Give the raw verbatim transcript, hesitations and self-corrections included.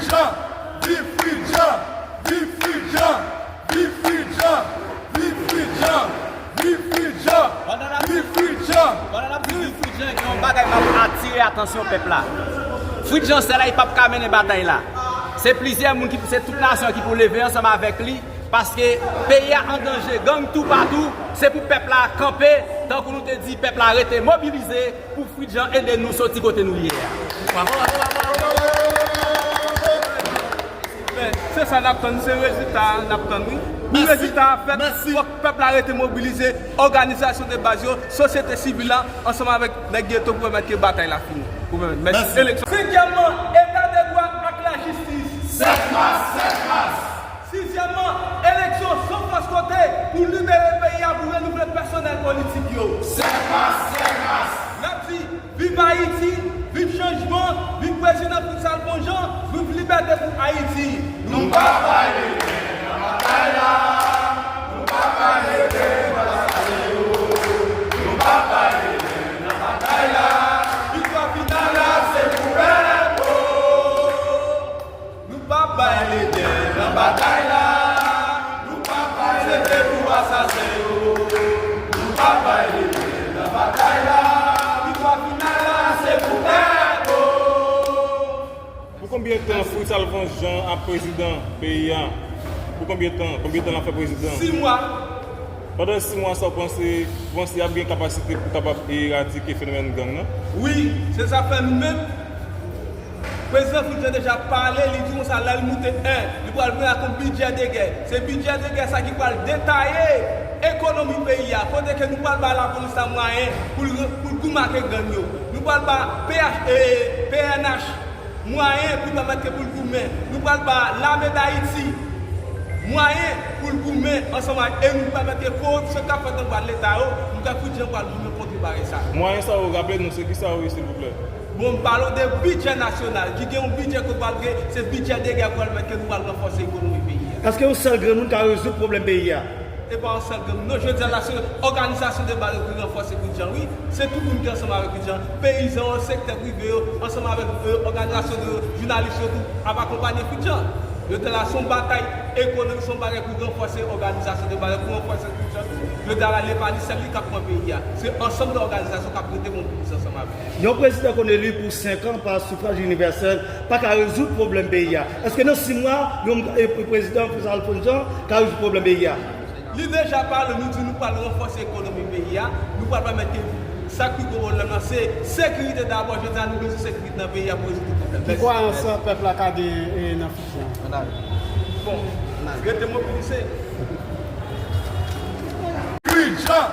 Jean, viv Fridjan, viv Fridjan, viv Fridjan, viv Fridjan, viv Fridjan, viv Fridjan, viv Fridjan. Pandan n ap di viv Fridjan, gen yon bagay m ap atire atansyon pèp la. Fridjan sèl la, li p ap ka mennen batay la. Se plizyè moun ki, se tout nasyon ki pou leve ansanm avèk li, paske peyi a an danje, gang toupatou, se pou pèp la kanpe, tankou nou te di pèp la rete mobilize, pou Fridjan ede nou soti kote nou ye a. Bravo, bravo, bravo. Men, se sa n ap tann, se rezilta a n ap tann, wi. Pou rezilta a fèt, fòk pèp la rete mobilize, òganizasyon de baz yo, sosyete sivil la, ansanm avèk nèg geto pou pèmèt ke batay la fini. Pou pèmèt, mèsi. Eleksyon. Senkyèmman, eta de dwa ak lajistis. Sèt mas, sèt mas. Sizyèmman, eleksyon san fòs kote pou libere peyi a, pou renouvle pèsonèl politik yo. Sèt mas, sèt mas. N ap di, viv Ayiti, viv chanjman, viv prezidan Fritz Alphonse Jean, viv libète pou Ayiti. Nou p ap bay leve nan batay la. Nou p ap bay leve nan batay la. Nou p ap bay leve nan batay la. Viktwa final la, se pou pèp. Nou p ap bay leve nan batay la. Nou p ap bay leve pou asasen yo. Nou p ap bay leve nan batay la. Viktwa final la, se pou pèp. Pou konbyen tan Fritz Alphonse Jean ap prezidan peyi a? Pou konbyen tan? Konbyen tan l ap fè prezidan? Sis mwa. Pandan sis mwa sa, w panse, w panse y ap gen kapasite pou kapab eradike fenomèn gang nan? Wi, se sa fè nou menm. Prezidan Fritz Jean deja pale, li di konsa, lè l moute, en, li pral vini ak yon bidjè de gè. Se bidjè de gè sa ki pral detaye ekonomi peyi a, kote ke nou pral ba lapolis la mwayen pou l, pou l goumen ak gang yo. Nou pral ba P H, eh, P N H mwayen pou l pèmèt ke pou l goumen. Nou pral ba Lame Dayiti mwayen pou l goumen ansanm ak, e nou pèmèt ke koripsyon k ap fèt nan bwa Leta yo, nou kwè Fritz Jean pral goumen kontre bagay sa. Mwayen sa yo, raple nou, se kisa yo ye, silvouplè? Bon, m pale w de bidjè nasyonal, ki gen yon bidjè ke pral gen, se bidjè de gè pral mèt ke nou pral ranfòse ekonomi peyi a. Èske yon sèl grenn moun ka rezoud pwoblèm peyi a? E pa yon sèl grenn moun, non, jodi a la, se òganizasyon de baz yo ki ranfòse Fritz Jean, wi. Se tout moun ki ansanm avèk Fritz Jean, peyizan yo, sektè prive yo, ansanm avèk, euh, òganizasyon de jounalis yo tou, ap akonpanye Fritz Jean. Jodi a la, se yon batay ekonomik, se yon bagay pou ranfòse òganizasyon de baz yo, pou ranfòse Fritz Jean tou. Jodi a la, li pa li sèl li k ap pran peyi a. Se ansanm de òganizasyon k ap rete mobilize ansanm avè l. Yon prezidan konn eli pou senk an pa sifraj inivèsèl pa ka rezoud pwoblèm peyi a. Èske nan sis mwa, yon, e, prezidan Fritz Alphonse Jean ka rezoud pwoblèm peyi a? Li deja pale, nou di nou pral ranfòse ekonomi peyi a, nou pral pèmèt ke sa k pi gwo pwoblèm nan, se sekirite dabò. Jodi a, nou bezwen sekirite nan peyi a pou rezoud tout pwoblèm. Ki kwayans pèp la ka gen, e, nan Fritz Jean? Bon, rete mobilize. Fritz Jean,